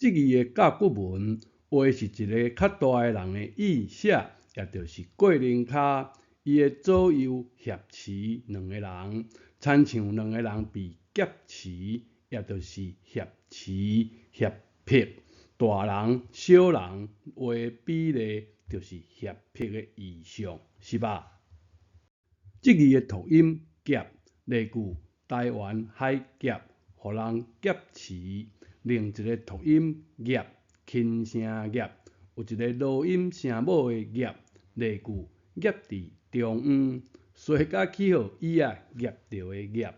這字的甲骨文畫是一个較大的人的意寫，也就是過龍跤，伊的左右挾持兩个人，親像兩个人被挾持，也就是挾持、脅迫。大人、小人畫的比例，就是脅迫的意象，是吧？這字的讀音挾，例句台灣海峽，予人劫持。另一个讀音挾，輕聲挾，有一个濁音聲母的挾，例句挾佇中央，衰甲去予椅仔挾著的挾。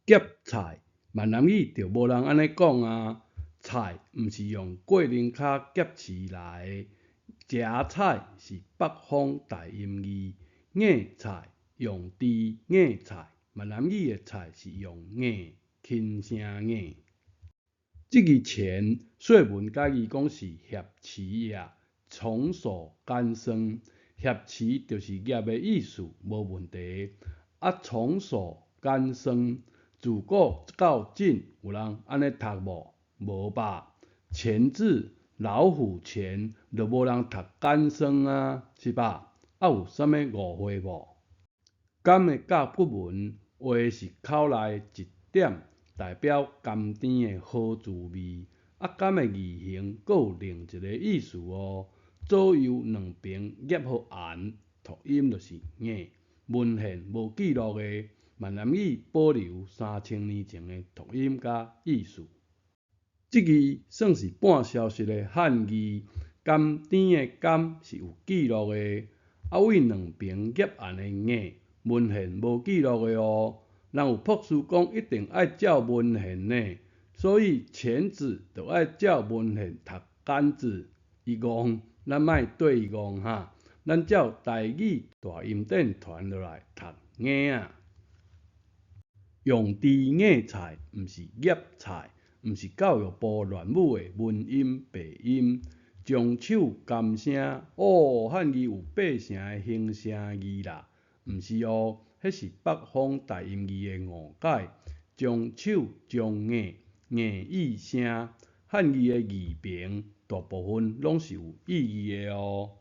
夾菜，閩南語就無人按呢講啊。菜毋是用過龍跤夾持來的，夾菜是北方台音字，硬菜用豬硬菜，閩南語的菜是用硬，輕聲硬。這字鉗說文解字講是挾持也，重鎖干栓，挾持就是挾的意思，無問題。啊，重鎖干栓，自古到今有人按呢讀無？無吧？鉗字老虎鉗，就無人讀干栓啊，是吧？啊，有啥物誤會無？甘的甲骨文畫是口內一點，代表甘甜的好滋味。啊，甘的字形閣有另一个意思哦。左右兩邊夾予絚，讀音就是硬。文獻無記錄的，閩南語保留3000年前的讀音佮意思。這字算是半消失的漢字，甘甜的甘是有記錄的，啊對兩邊夾絚的硬，文獻無記錄的哦。人有朴師講一定愛照文獻呢，所以鉗子就愛照文獻讀甘字。伊戇，咱莫對伊戇哈，咱照台語大音典傳落來讀硬仔。用豬硬菜，毋是夾菜。毋是教育部亂舞的文音白音，將手甘聲，哦，漢字有八聲的形聲字啦，毋是哦，彼是北方台音字的誤解。將手將硬硬意聲，漢字的字旁大部分攏是有意義的哦。